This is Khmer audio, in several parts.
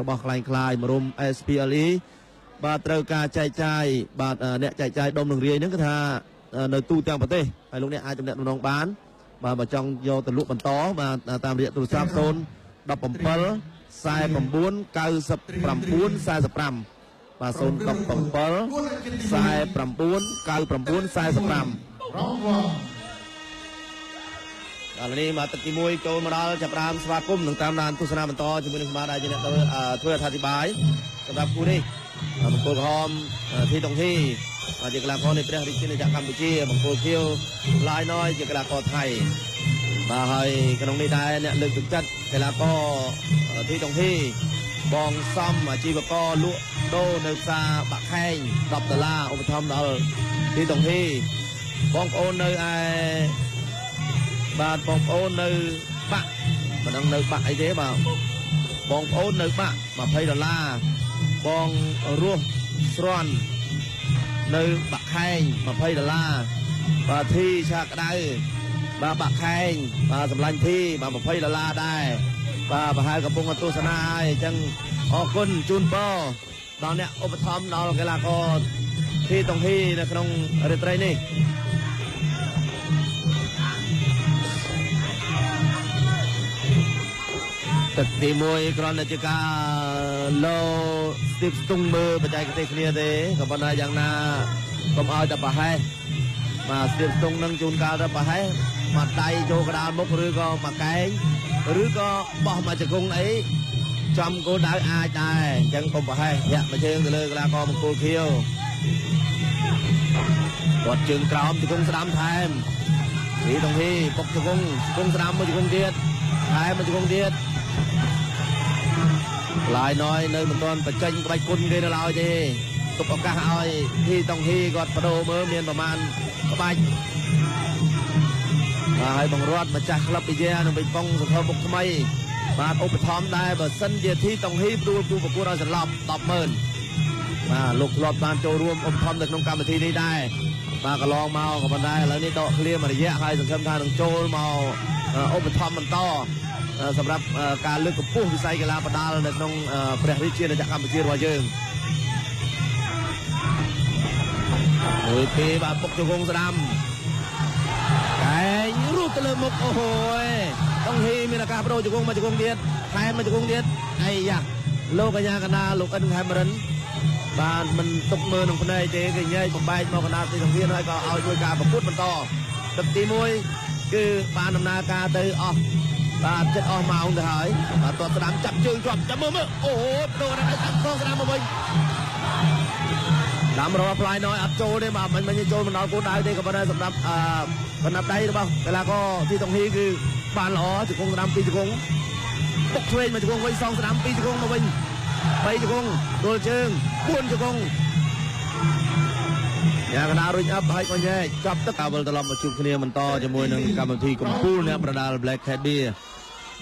របស់ក្លែងក្លាយមរុំ SPLE បាទត្រូវការចែកចាយបាទអ្នកចែកចាយដុំនឹងរាយហ្នឹងគឺថានៅទូទាំងប្រទេសហើយលោកអ្នកអាចទំនាក់ទំនងបានបាទបើចង់យកទៅលក់បន្តបាទតាមរយៈទូរស័ព្ទ017 49 99 45បាទ017 49 99 45 រង្វាន់ ឥឡូវនេះមកទឹកទី1ចូលមកដល់ចាប់ផ្ដើមស្វាគមន៍នឹងតាមដានទស្សនាបន្តជាមួយនឹងបាទដែលជាអ្នកធ្វើអត្ថាធិប្បាយសម្រាប់គូនេះបង្គោលក្រហមធីតុងហ៊ីជាកីឡាករនៃព្រះរាជាណាចក្រកម្ពុជាបង្គោលខៀវឡាយណយជាកីឡាករថៃបាទហើយក្នុងនេះដែរអ្នកលើកទឹកចិត្តកីឡាករធីតុងហ៊ីបងសំអាជីវករលក់ដូរនៅផ្សារបាក់ខែង10ដុល្លារឧបត្ថម្ភដល់ធីតុងហ៊ីបងប្អូននៅឯបាទបងប្អូននៅបាក់មិនដឹងនៅបាក់អីទេបាទបងប្អូននៅបាក់20ដុល្លារបងរស់ស្រន់នៅបាក់ខែង20ដុល្លារបាទធីឆាក្តៅបាទបាក់ខែងបាទសម្លាញ់ធីបាទ20ដុល្លារដែរបាទប្រហែលកំពុងទស្សនាហើយអញ្ចឹងអរគុណជូនពរដល់អ្នកឧបត្ថម្ភដល់កីឡាករធីតុងហ៊ីនៅក្នុងរាត្រីនេះទឹកទី1គ្រាន់តែជាការលោស្ទីបស្ទង់មើលបច្ចេកទេសគ្នាទេក៏ប៉ុន្តែយ៉ាងណាកុំឲ្យតែប្រហែសបាទស្ទីបស្ទង់នឹងជួនកាលទៅប្រហែសមកដៃចូលកដាលមុខឬក៏មកកែងឬក៏បោះមកជង្គង់អីចំគោលដៅអាចដែរអញ្ចឹងកុំប្រហែសធាក់មកជើងទៅលើកីឡាករមង្គលខៀវគាត់ជើងក្រោមជង្គង់ស្ដាំថែមធីតុងហ៊ីពុកជង្គង់ជង្គង់ស្ដាំមួយជង្គង់ទៀតថែមមួយជង្គង់ទៀតឡាយណយនៅមិនទាន់បញ្ចេញក្បាច់គុណគេនៅឡើយទេទុកឱកាសឲ្យធីតុងហ៊ីគាត់បដូរមើលមានប្រមាណក្បាច់បាទហើយបង្រត់ម្ចាស់ក្លឹបវិយានឹងបិប៉ុងសន្ធមុខថ្មីបាទឧបត្ថម្ភដែរបើសិនជាធីតុងហ៊ីផ្ដួលគូប្រកួតឲ្យសន្លប់100000បាទលោកធ្លាប់បានចូលរួមឧបត្ថម្ភនៅក្នុងកម្មវិធីនេះដែរបាទកន្លងមកក៏ប៉ុន្តែឥឡូវនេះដកឃ្លាមួយរយៈហើយសង្ឃឹមថានឹងចូលមកឧបត្ថម្ភបន្តសម្រាប់ការលើកកម្ពស់វិស័យកីឡាបដាល់នៅក្នុងព្រះរាជាណាចក្រកម្ពុជារបស់យើងមួយពីបាទពុកជង្គង់ស្ដាំកែងរូបទៅលើមុខអូហូយតុងហ៊ីមានឱកាសបដូរជង្គង់មកជង្គង់ទៀតថែមមកជង្គង់ទៀតអីយ៉ាលោកកញ្ញាកណ្ដាលលោកអិនខេមរិនបាទមិនទុកមើលក្នុងភ្នែកទេគេញែកបំបែកមកកណ្ដាលទីតុងហ៊ីហើយក៏ឲ្យជួយការប្រកួតបន្តទឹកទី1គឺបានដំណើរការទៅអស់បាទចិត្តអស់ម៉ោងទៅហើយបាទទាត់ស្ដាំចាប់ជើងជាប់ចាំមើលមើលអូដូរដល់តាមកងស្ដាំមកវិញដាំរបស់ផ្លាយណយអត់ចូលទេបាទមិញចូលមិនដល់គោលដៅទេក៏ប៉ុន្តែសម្រាប់កណ្ដាប់ដៃរបស់កីឡាករទីតុងហ៊ីគឺបានល្អជង្គង់ស្ដាំពីរជង្គង់បុកឆ្វេងមកជង្គង់វិញសងស្ដាំពីរជង្គង់មកវិញ3ជង្គង់ទល់ជើង4ជង្គង់យ៉ាងកណ្ដាលរុញអឹបហើយក៏ញែកចាប់ទឹកវិលត្រឡប់មកជួបគ្នាបន្តជាមួយនឹងកម្មវិធីកម្ពុជាអ្នកប្រដាល់ Black Cat Beer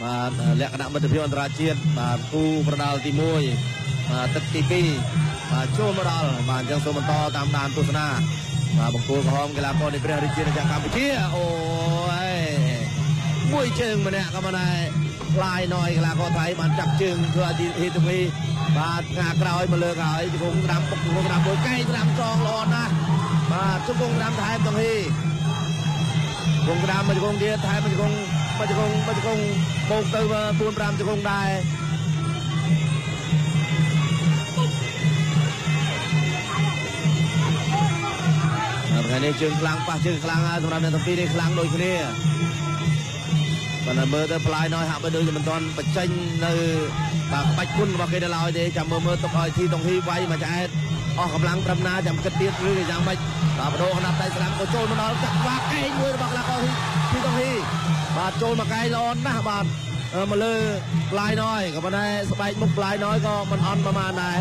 បាទលក្ខណៈមិត្តភាពអន្តរជាតិបាទគូប្រដាល់ទី1បាទទឹកទី2បាទចូលមកដល់បាទអញ្ចឹងសូមបន្តតាមដានទស្សនាបាទបង្គោលក្រហមកីឡាករនៃព្រះរាជាណាចក្រកម្ពុជាអូយមួយជើងម្នាក់ក៏មិនដែរផ្លាយណយកីឡាករថៃបានចាប់ជើងធ្វើឲ្យធីតុងហ៊ីបាទថ្ងៃក្រោយមកលើកហើយជង្គង់ស្ដាំពុកជង្គង់ស្ដាំមួយកែងស្ដាំចងល្អណាស់បាទជង្គង់ស្ដាំថែមតុងហ៊ីជង្គង់ស្ដាំមួយជង្គង់ទៀតថែមមួយជង្គង់មួយជង្គង់មួយជង្គង់បូកទៅ4 5ជង្គង់ដែរថ្ងៃនេះជើងខ្លាំងប៉ះជើងខ្លាំងហើយសម្រាប់អ្នកទាំងពីរនេះខ្លាំងដូចគ្នាប៉ុន្តែមើលទៅផ្លាយណយហាក់បីដូចជាមិនទាន់បញ្ចេញនៅបាទក្បាច់គុណរបស់គេនៅឡើយទេចាំមើលមើលទុកឲ្យធីតុងហ៊ីវាយមកឆ្អែតអស់កម្លាំងត្រឹមណាចាំគិតទៀតឬយ៉ាងម៉េចបាទបដូរកណ្ដាប់ដៃស្ដាំក៏ចូលមកដល់ចាក់វ៉ាកែងមួយរបស់កីឡាករធីតុងហ៊ីបាទចូលមកកែងល្អណាស់បាទមកលើផ្លាយណយក៏ប៉ុន្តែស្បែកមុខផ្លាយណយក៏មិនអន់ប្រមាណដែរ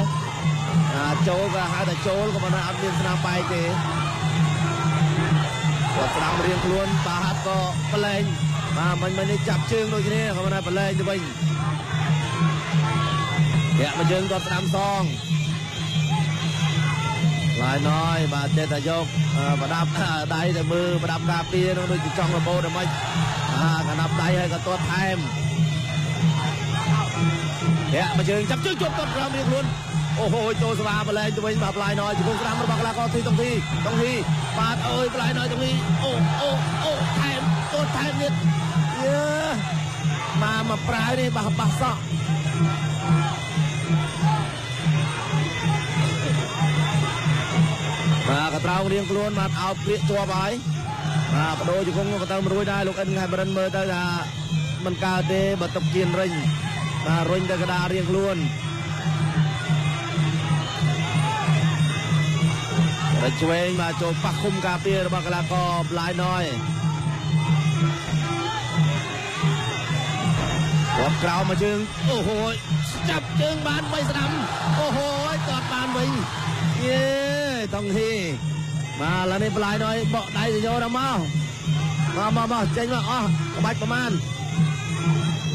ចូលក៏ហៅថាចូលក៏ប៉ុន្តែអត់មានស្នាមបែកទេគាត់ស្ដាំរៀងខ្លួនបាទហាត់ក៏ប្លែងបាទមិញនេះចាប់ជើងដូចគ្នាក៏ប៉ុន្តែប្លែងទៅវិញធាក់មកជើងគាត់ស្ដាំសងឡាយណយបាទចេះតែយកប្រដាប់ដៃទៅមើលប្រដាប់ការពារនោះដូចជាចង់របូតដល់មិចកណ្ដាប់ដៃហើយក៏ទាត់ថែម ធាក់មួយជើងចាប់ជើងជាប់ទាត់ក្រោមរៀងខ្លួនអូហូយចូលស្វាបលែងទៅវិញបាទប្លាយណយជង្គង់ស្ដាំរបស់កីឡាករធីតុងធីតុងហ៊ីបាទអើយប្លាយណយតុងហ៊ីអូអូអូថែមទាត់ថែមទៀតយេមកប្រាវនេះបាសបាសសក់បាទកត្រោងរៀងខ្លួនបាទអោបព្រាកជាប់ហើយបាទបដូរជង្គង់ក៏ទៅមិនរួចដែរលោកអិនខេមរិនមើលទៅថាមិនកើតទេបើតុកគៀនរិញបាទរុញទៅកដារៀងខ្លួនរឆ្វេងបាទចូលប៉ះគុំការពាររបស់កីឡាករប្លាយណយគាត់ក្រោមមកជើងអូហូចាប់ជើងបានបីស្ដាំអូហូទាត់បានវិញយេតុងហ៊ីបាទឥឡូវនេះប្លាយណយបកដៃទៅយកដល់មកមកមកមកចេញមកអស់ក្បាច់ប្រមាណ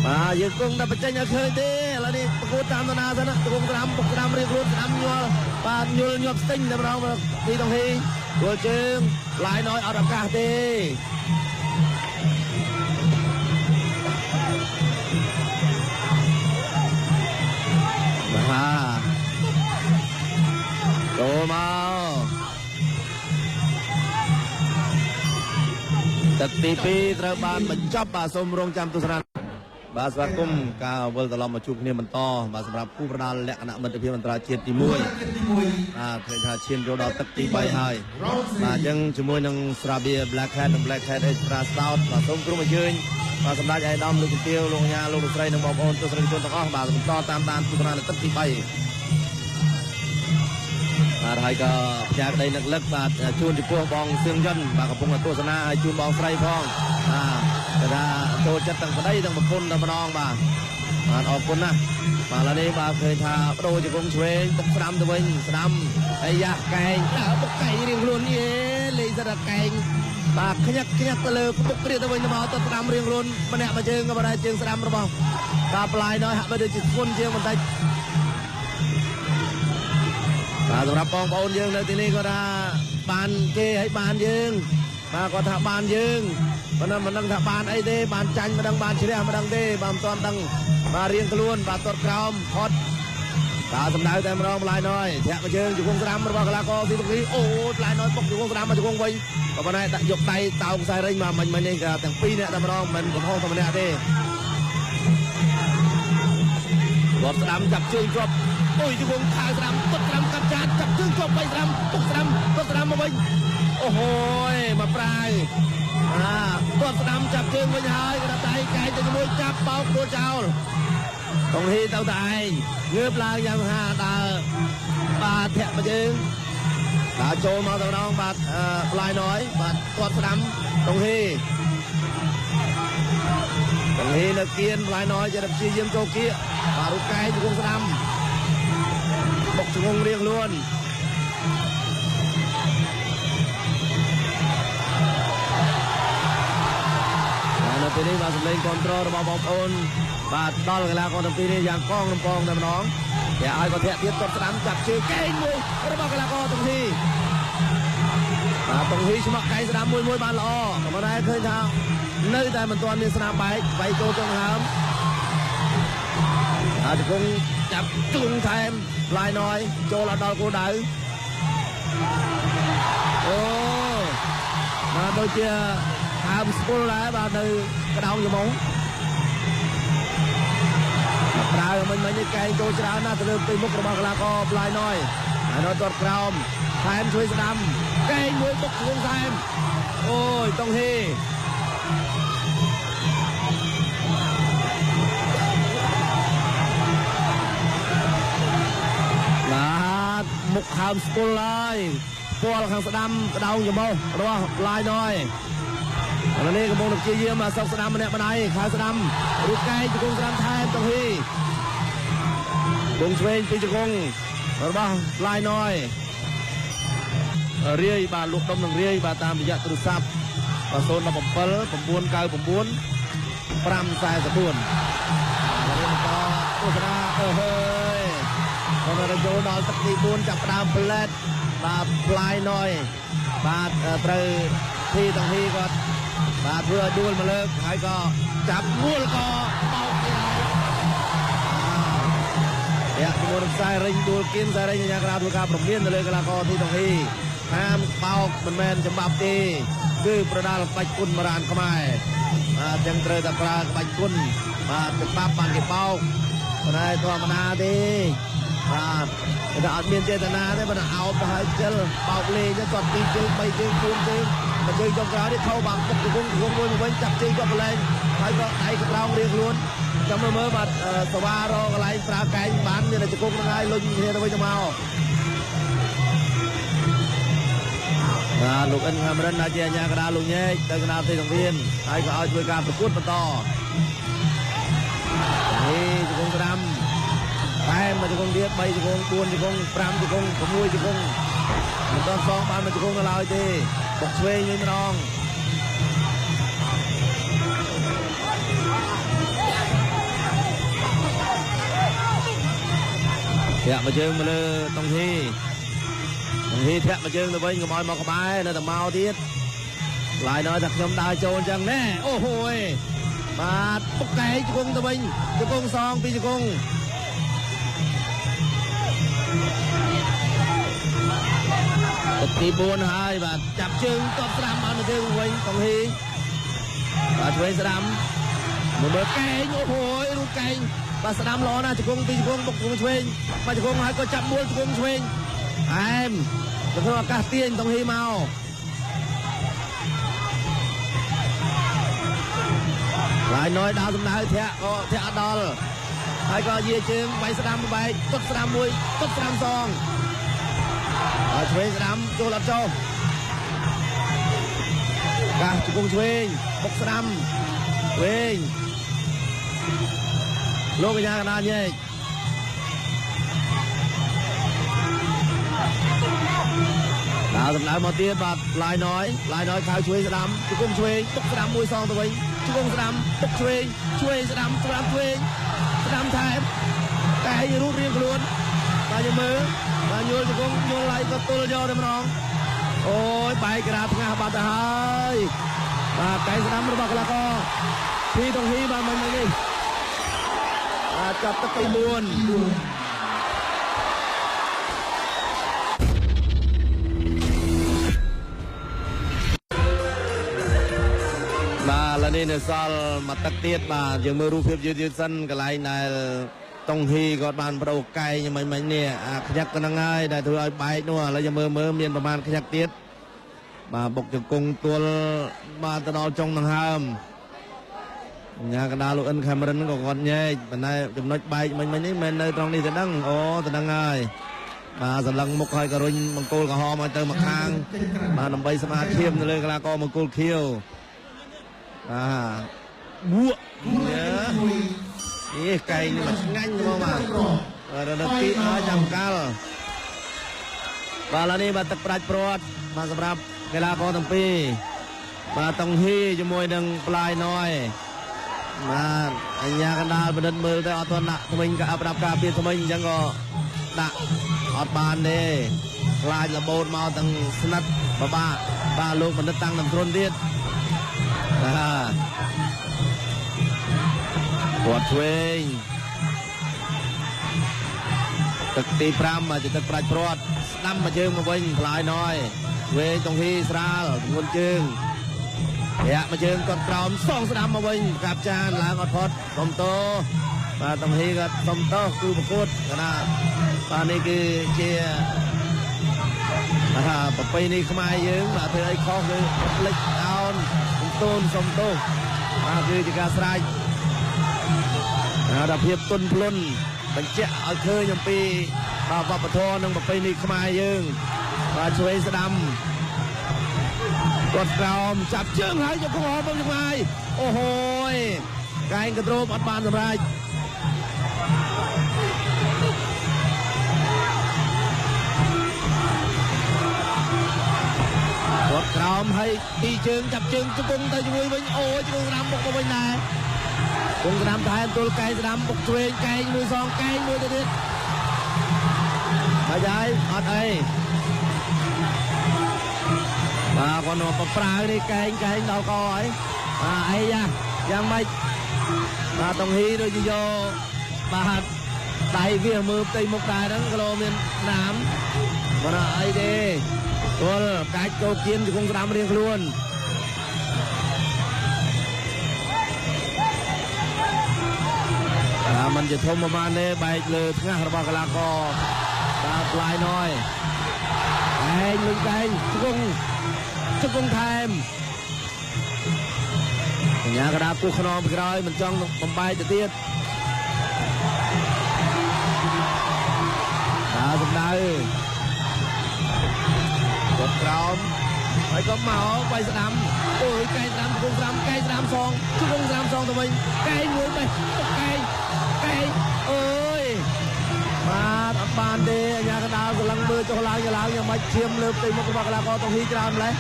បាទយើងគង់តែបញ្ចេញឲ្យឃើញទេឥឡូវនេះប្រកួតតាមតាណាសិនជង្គង់ស្ដាំបុកស្ដាំរៀងខ្លួនស្ដាំញ័របាទញល់ញាប់ស្ទិញតែម្ដងទីតុងហ៊ីគល់ជើងឡាយណយអត់ឱកាសទេបាទចូលមកទឹកទី2ត្រូវបានបញ្ចប់បាទសូមរងចាំទស្សនាបាទស្វាគមន៍ការវិលត្រឡប់មកជួបគ្នាបន្តបាទសម្រាប់គូប្រដាល់លក្ខណៈមិត្តភាពអន្តរជាតិទី1បាទឃើញថាឈានចូលដល់ទឹកទី3ហើយបាទអញ្ចឹងជាមួយនឹងស្រាបៀ Black Cat និង Black Cat Extra Stout បាទសូមក្រុមអញ្ជើញបាទសម្ដេចឯកឧត្តមលោកជំទាវលោកញ៉ាលោកស្រីនិងបងប្អូនទស្សនិកជនទាំងអស់បាទបន្តតាមដានទស្សនាទឹកទី3បាទហើយក៏ផ្ញើក្តីនឹកលឹកបាទជូនចំពោះបងសឿងយុនបាទកំពុងទស្សនាហើយជូនបងស្រីផងបាទគេថាចូលចិត្តទាំងប្តីទាំងប្រពន្ធតែម្ដងបាទបាទអរគុណណាស់បាទឥឡូវនេះបាទឃើញថាបដូរជង្គង់ឆ្វេងបុកស្ដាំទៅវិញស្ដាំអាយ៉ាកែងដើរបុកកែងរៀងខ្លួនយេលេងសិតតែកែងបាទខ្ញាក់ខ្ញាក់ទៅលើបុកគ្រាទៅវិញទៅមកទៅស្ដាំរៀងខ្លួនម្នាក់មួយជើងក៏បានជើងស្ដាំរបស់បាទប្លាយដល់ហាក់បីដូចជាធ្ងន់ជាងបន្តិចបាទសម្រាប់បងប្អូនយើងនៅទីនេះគាត់ថាបានគេឲ្យបានយើងបាទគាត់ថាបានយើងប៉ុន្តែមិនដឹងថាបានអីទេបានចាញ់មិនដឹងបានឈ្នះមិនដឹងទេបាទមិនទាន់ដឹងបាទរៀងខ្លួនបាទទាត់ក្រោមផុតបាទសម្ដៅតែម្ដងប្លាយណយធាក់មកជើងជង្គង់ស្ដាំរបស់កីឡាករទីតុគីអូប្លាយណយបុកជង្គង់ស្ដាំមកជង្គង់វិញក៏ប៉ុន្តែដាក់យកដៃតោងខ្សែរិញមកមិញមិញនេះទាំងពីរនាក់តែម្ដងមិនកំហុសតែម្នាក់ទេគាត់ស្ដាំចាប់ជើងជាប់អូយជង្គង់ខៅស្ដាំទាត់ស្ដាំកាត់ចាតចាប់ជើងជាប់បីស្ដាំបុកស្ដាំទាត់ស្ដាំមកវិញអូហូយមកប្រាយបាទទាត់ស្ដាំចាប់ជើងវិញហើយក៏ដៃកែងទៅជាមួយចាប់បោកដួលចោលតុងហ៊ីទៅតែឯងងើបឡើងយ៉ាងហាដើរបាទធាក់មកជើងដើរចូលមកទៅម្ដងបាទប្លាយណយបាទទាត់ស្ដាំតុងហ៊ីតុងហ៊ីនៅគៀនប្លាយណយចេះតែព្យាយាមចូលគៀកបាទរូបកែងជង្គង់ស្ដាំបុកជង្គង់រៀងខ្លួននៅពេលនេះបាទសម្លេងគ្រប់គ្រងរបស់បងប្អូនបាទដល់កីឡាករទាំងពីរនេះយ៉ាងកងរំពងតែម្ដងតែឲ្យគាត់ធាក់ទៀតគាត់ស្ដាំចាប់ជើងកេងមួយរបស់កីឡាករតុងហ៊ីបាទតុងហ៊ីឆ្មក់កែងស្ដាំមួយមួយបានល្អក៏ប៉ុន្តែឃើញថានៅតែមិនទាន់មានស្នាមបែកបែកចូលចុងហើមហើយជង្គង់ចាប់ជង្គង់ថែមប្លាយណយចូលអត់ដល់គោលដៅអូបាទដូចជាហើមស្ពុលដែរបាទនៅក្តោងច្មងប្រើមិញមិញនេះកែងចូលច្រើនណាស់ទៅលើផ្ទៃមុខរបស់កីឡាករប្លាយណយហើយនៅទាត់ក្រោមថែមជួយស្ដាំកែងមួយបុកជង្គង់ថែមអូយតុងហ៊ីបាទមុខហើមស្ពុលហើយពាល់ខាងស្ដាំក្តោងច្មោះរបស់ប្លាយណយឥឡូវនេះកំពុងតែព្យាយាមសុកស្ដាំម្នាក់ម្ដាយខៅស្ដាំរូបកែងជង្គង់ស្ដាំថែមតុងហ៊ីជង្គង់ឆ្វេងពីជង្គង់របស់ប្លាយណយរាយបាទលោកដុំនឹងរាយបាទតាមរយៈទូរស័ព្ទបាទ017 999 544បាទបន្តទស្សនាអើហើយគាត់ទៅចូលដល់ទឹកទី4ចាប់ផ្ដើមផ្លែតបាទប្លាយណយបាទត្រូវធីតុងហ៊ីគាត់បាទធ្វើឲ្យដួលមកលើកហើយក៏ចាប់មួលក៏បោកទៀតហើយ ធាក់ជាមួយនឹងខ្សែរិញដួលគៀនខ្សែរិញអាញាក្រៅធ្វើការប្រមានទៅលើកីឡាករធីតុងហ៊ីហាមបោកមិនមែនច្បាប់ទេគឺប្រដាល់បាច់គុណបុរាណខ្មែរបាទចឹងត្រូវតែប្រើក្បាច់គុណបាទច្បាប់បានគេបោកប៉ុន្តែធម្មតាទេបាទតែអត់មានចេតនាទេបើអោបទៅហើយជិលបោកលេងទៅគាត់2ជើង3ជើង4ជើងមួយជើងចុងក្រោយនេះខោបានពុកជង្គង់មួយមកវិញចាប់ជើងគាត់ប្រឡែងហើយក៏ដៃកត្រោងរៀងខ្លួនចាំមើលបាទសវ៉ារកន្លែងប្រើកែងបានមានតែជង្គង់ហ្នឹងហើយលុញគ្នាទៅវិញទៅមកបាទលោកអិនខាមរិនដែលជាអាជ្ញាកណ្ដាលលោកញែកទៅកណ្ដាលទីសង្វៀនហើយក៏ឲ្យធ្វើការប្រកួតបន្តនេះជង្គង់ស្ដាំតែមួយជង្គង់ទៀត3ជង្គង់4ជង្គង់5ជង្គង់6ជង្គង់មិនដល់សងបានមួយជង្គង់នៅឡើយទេបុកឆ្វេងវិញម្ដងធាក់មួយជើងមកលើតុងហ៊ីតុងហ៊ីធាក់មួយជើងទៅវិញកុំឲ្យមកក្បែរនៅតែមកទៀតឡាយដល់ថាខ្ញុំដើរចូលអញ្ចឹងណែអូហូយបាទពុកកែងជង្គង់ទៅវិញជង្គង់សងពីជង្គង់ទឹកទី4ហើយបាទចាប់ជើងតបស្ដាំបានមួយជើងវិញតុងហ៊ីបាទឆ្វេងស្ដាំមើលកែងអូហូយរូបកែងបាទស្ដាំល្អណាស់ជង្គង់ពីជង្គង់បុកជង្គង់ឆ្វេងបាទជង្គង់ហើយក៏ចាប់មួយជង្គង់ឆ្វេងអែមទៅក្នុងឱកាសទាញតុងហ៊ីមកឡាយណយដើរសំដៅធាក់ក៏ធាក់អត់ដល់ហើយក៏យាជើងវាយស្ដាំបែកទុតស្ដាំមួយទុតស្ដាំសងហើយឆ្វេងស្ដាំចូលអត់ចុះកាសជង្គង់ឆ្វេងបុកស្ដាំឆ្វេងលោកកញ្ញាកណ្ដាលញែកដើរសម្ដៅមកទៀតបាទឡាយណយឡាយណយខៅឆ្វេងស្ដាំជង្គង់ឆ្វេងទុកស្ដាំមួយសងទៅវិញជង្គង់ស្ដាំទុកឆ្វេងឆ្វេងស្ដាំស្ដាំឆ្វេងស្ដាំថែមកែងរូតរៀងខ្លួនបាទយើងមើលបាទញល់ជង្គង់ញល់ឡៃក៏ទល់យកតែម្ដងអូយបែកក្រាថ្ងាសបាត់ទៅហើយបាទកែងស្ដាំរបស់កីឡាករធីតុងហ៊ីបាទមិញនេះបាទចាប់ទឹកទី4បាទឥឡូវនេះនៅសល់មួយទឹកទៀតបាទយើងមើលរូបភាពយឺតៗសិនកន្លែងដែលតុងហ៊ីគាត់បានប្រោកែងមិញនេះអាខ្ញាក់ទៅហ្នឹងហើយដែលធ្វើឲ្យបែកនោះឥឡូវយើងមើលមានប្រហែលខ្ញាក់ទៀតបាទបុកជង្គង់ទល់បាទទៅដល់ចុងដង្ហើមញ៉ាកណ្ដាលលោកអិនខាមរិនក៏គាត់ញែកប៉ុន្តែចំណុចបែកមិញនេះមិននៅត្រង់នេះទេដឹងអូទៅដឹងហើយបាទសន្លឹងមុខហើយក៏រុញមង្គលក្រហមឲ្យទៅមកខាងបាទដើម្បីស្មារតីនៅលើកីឡាករមង្គលខៀវបាទបួកនេះកែងនេះមកឆ្ងាញ់ហ្មងបាទរត់ទីឲ្យចាំកាល់បាទឥឡូវនេះបាទទឹកប្រាច់ព្រាត់បាទសម្រាប់កីឡាករទាំងពីរបាទតុងហ៊ីជាមួយនឹងប្លាយណយបាទអញ្ញាកណ្ដាលបណ្ឌិតមើលទៅអត់ទាន់ដាក់ថ្មិញក៏ប្រដាប់ការពារថ្មិញអញ្ចឹងក៏ដាក់អត់បានទេខ្លាចរបូតមកទាំងស្និតបបាក់បាទលោកបណ្ឌិតតាំងតម្រុនទៀតបាទគាត់ឆ្វេងទឹកទី5មកជាទឹកប្រាច់ព្រាត់ស្ដាំមកជើងមកវិញផ្លាយណយឆ្វេងតុងហ៊ីស្រាលទម្ងន់ជើងធាក់មកជើងគាត់ក្រោមសងស្ដាំមកវិញកាប់ចានឡើងអត់ផុតសុំតោបាទតុងហ៊ីក៏សុំតោគូប្រកួតកណាបាទនេះគឺជាបាទប្រពៃណីខ្មែរយើងបាទធ្វើអីខុសគឺលិចអោនទូនសុំទោសបាទគឺជាការស្រែកដល់ភាពទន់ភ្លន់បញ្ជាក់ឲ្យឃើញអំពីបាទវប្បធម៌និងប្រពៃណីខ្មែរយើងបាទឆ្វេងស្ដាំគាត់ក្រោមចាប់ជើងហើយយកក្រហមមកចម្ងាយអូហូយកែងកន្ទ្រោមអត់បានសម្រេចគាត់ក្រោមហើយពីជើងចាប់ជើងជង្គង់ទៅជាមួយវិញអូជង្គង់ស្ដាំបុកទៅវិញដែរជង្គង់ស្ដាំថែមទល់កែងស្ដាំបុកឆ្វេងកែងមួយសងកែងមួយទៅទៀតហើយហើយអត់អីបាទគាត់មកប្រាវនេះកែងដល់កហើយបាទអីយ៉ាយ៉ាងម៉េចបាទតុងហ៊ីដូចជាយកបាទ ដៃវាមើលផ្ទៃមុខដែរហ្នឹងក្លោមានណាមមិនអីទេទល់កាច់ចូលគៀនជង្គង់ស្ដាំរៀងខ្លួនបាទมันជាធំប្រហែលទេបែកលើថ្ងាសរបស់កីឡាករបាទផ្លាយណយឯងលុយកែងជង្គង់ថែមកញ្ញាកដាគោះខ្នងពីក្រោយមិនចង់បំបែកទៅទៀតបាទសម្ដៅគាត់ក្រោមហើយក៏មកបាយស្ដាំអូយកែងស្ដាំជង្គង់ស្ដាំកែងស្ដាំសងជង្គង់ស្ដាំសងទៅវិញកែងមួយបេះកែងកែងអើយបាទអត់បានទេអាញាកដាលសឡឹងមើលចុះឡើងឡើងយ៉ាងម៉េចឈាមលើផ្ទៃមុខរបស់កីឡាករតុងហ៊ីច្រើនម្លេះ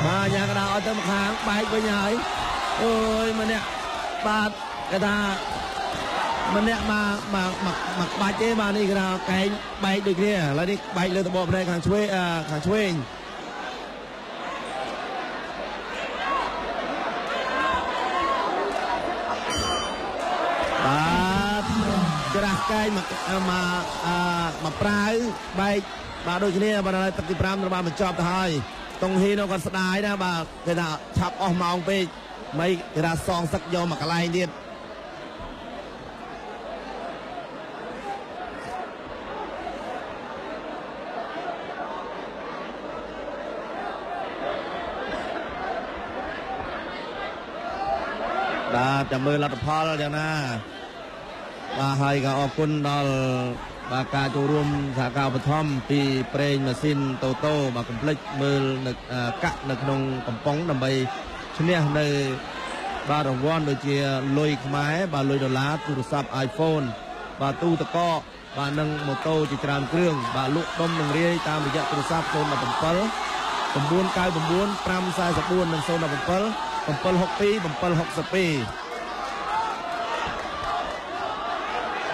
បាទអាញាកដាលឲ្យទៅម្ខាងបែកវិញហើយអើយម្នាក់បាទគេថាម្នាក់មកមកមកក្បាច់ទេបាទនេះគេថាកែងបែកដូចគ្នាឥឡូវនេះបែកលើត្របកភ្នែកខាងឆ្វេងខាងឆ្វេងបាទច្រាស់កែងមកមកមកប្រាវបែកបាទដូចគ្នាបាទឥឡូវទឹកទី5ត្រូវបានបញ្ចប់ទៅហើយតុងហ៊ីនោះគាត់ស្ដាយណាបាទគេថាឆាប់អស់ម៉ោងពេកមិនគេថាសងសឹកយកមកកន្លែងទៀតបាទចាំមើលលទ្ធផលយ៉ាងណាបាទហើយក៏អរគុណដល់បាទការចូលរួមសហការឧបត្ថម្ភពីប្រេងម៉ាស៊ីនតូតូបាទកុំភ្លេចមើលនៅកាក់នៅក្នុងកំប៉ុងដើម្បីឈ្នះនៅបាទរង្វាន់ដូចជាលុយខ្មែរបាទលុយដុល្លារទូរស័ព្ទ iPhone បាទទូទឹកកកបាទនិងម៉ូតូជាច្រើនគ្រឿងបាទលក់ដុំនឹងរាយតាមរយៈទូរស័ព្ទ017 999 544និង017 762 762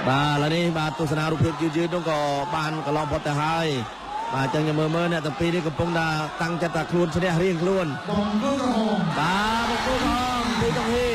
បាទឥឡូវនេះបាទទស្សនារូបភាពយឺតៗនោះក៏បានកន្លងផុតទៅហើយបាទអញ្ចឹងខ្ញុំមើលអ្នកទាំងពីរនេះកំពុងតែតាំងចិត្តថាខ្លួនឈ្នះរៀងខ្លួនបាទបង្គោលក្រហមពីតុងហ៊ី